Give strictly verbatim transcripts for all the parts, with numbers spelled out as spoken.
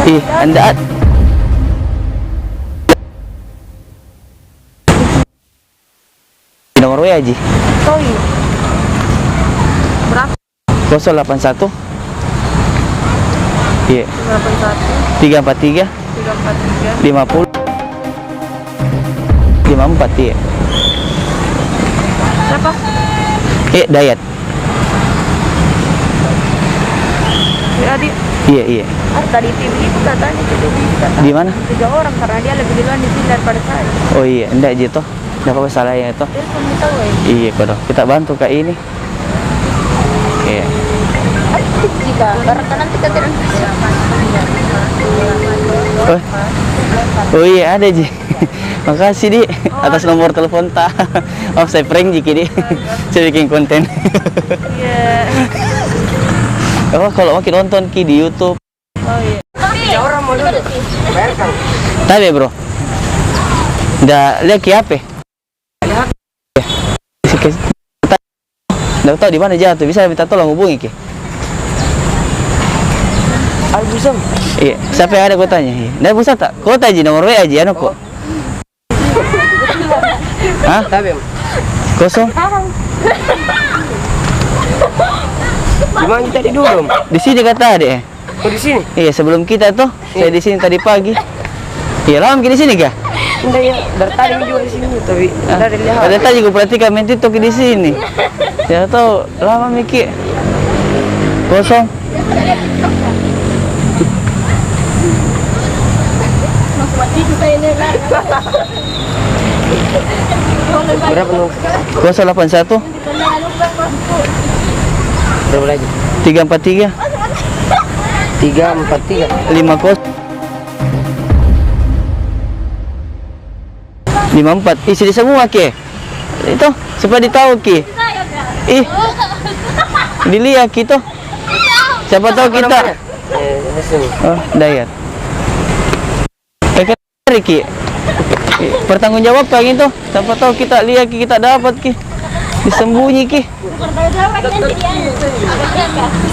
Ih, anda. Nomor W A ji. Oh iya. Berapa? Kosong delapan satu. Iya. Delapan satu. Tiga empat tiga. Tiga empat tiga. Lima puluh. Lima empat, iya. Siapa? Eh, Dayat. Ya, Adi. Iya, iya. Ah, tadi itu ibu katanya kita bisa. Di mana? Tiga orang, karena dia lebih duluan di sini daripada saya. Oh iya, ndak ji toh. Ndak apa-apa, salah ya toh. Telepon kita, weh. Iya, kodoh. Kita bantu Kak ini. Iya. Jika barang nanti kita. Oh. Oh iya, ada ji. Makasih, Dik, atas nomor telepon ta. Maaf, saya prank ji ki, Dik. Saya bikin konten. Iya. Oh, kalau mau ki nonton ki di YouTube. Oh iya. Tapi, bro. Ndak lihat ki H P. Ndak tahu di mana jatuh, bisa minta tolong hubungi ki. Ada pulsa? Iya, siapa yang ada kuotanya? Iya. Ndak pulsa tak? Kuota ji, nomor W A ji, anu ko. Hah? Tapi, Em. Kosong? Di mana kita duduk, Om? Di sini kata, Dek. Oh, di sini? Iya, sebelum kita toh, saya di sini tadi pagi. Iya, lama ki di sini kah? Ndak, ya, dari tadi juga di sini, tapi ndak ada lihat. Dari tadi ku perhatikan main TikTok di sini. Ya, tahu lama mi ki. Kosong. Berapa nomor? Kosong delapan satu. Berapa lagi? Tiga empat tiga. Tiga empat tiga. Lima kosong. Lima empat. Ih, sedih semua ki. Itu, supaya ditahu ki. Ih, dilihat ki toh. Siapa tahu kita. Eh, ini sini. Oh, Dayat. Eh, kan, Riki. Pertanggungjawabkan itu. Siapa tahu kita lihat ki, kita dapat ki. Disembunyi ki.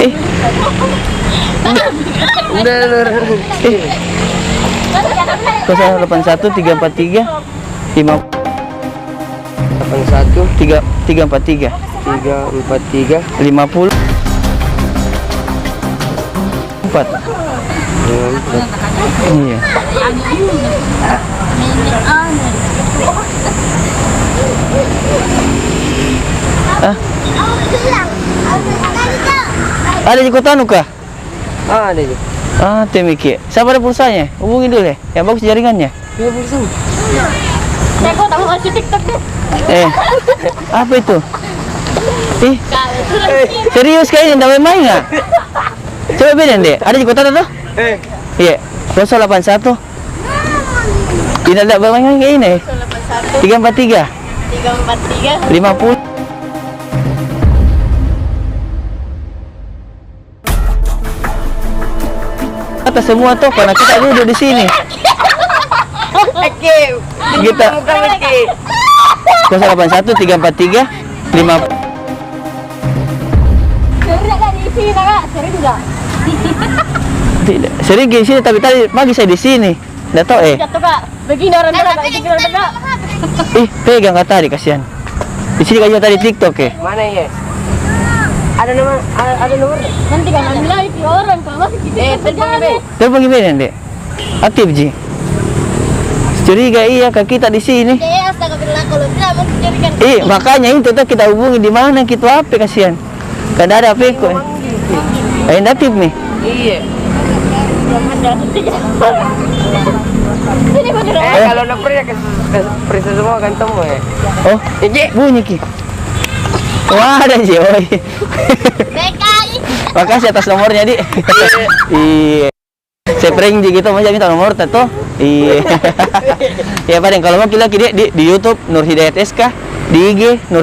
Eh. Udah, udah, udah. Eh. Kosong delapan satu tiga empat tiga lima. Delapan satu. Tiga, tiga empat tiga. Tiga empat tiga. Lima puluh. Empat. Iya. Ah. Ada di kota nu kah? Ah, ada ji. Ah, temiki. Siapa ada pulsanya? Hubungi dulu, eh. Yang bagus jaringannya. Iya, pulsa. Saya kok tak mau masuk TikTok deh. Eh. Apa itu? Ih. Serius kayaknya, ndak main-main nggak? Coba beda, Dek. Ada di kota tu? Eh. Iya. Kosong delapan satu. Tidak, tidak bermain-main kayak ini. Tiga empat tiga. Tiga empat tiga. Lima puluh. Kata semua toh, karena kita duduk di sini. Oke. Kita. Bukan, oke. Kosong delapan satu tiga empat tiga lima. Sering nggak di sini, Kak? Sering nggak? Tidak. Sering ke sini, tapi tadi pagi saya di sini. Nggak tahu, eh. Jatuh, Kak. Begini orang, eh, Kak, tapi begini orang, Kak. Ih, pegang kata tadi, kasihan. Di sini kayaknya tadi TikTok, eh. Mana, ya? Ada nomor, ada, ada nomor. Nanti kan ambil lagi orang, kalau masih kita. Eh, telepon, Be. Telepon gimana, Dek? Aktif ji. Curiga iya, Kak, kita di sini. Iya, astagfirullah, kalau bilang mau curiga. Ih, makanya itu tuh kita hubungi di mana, kita apa, kasihan. Kan ada P K. Eh, ndak aktif mi? Iya. Sini, Bang. Eh, kalau nak pergi ke, ke, pergi semua kan temu, eh. Oh, bunyi ki. Wah, ada ji, oi. Makasih atas nomornya, Dik. Iya. Saya prank ji gitu, masa minta nomor ta toh? Iya. Ya, paling kalau mau ki lihat ki di, di, di YouTube Nur Hidayat S K, di I G Nur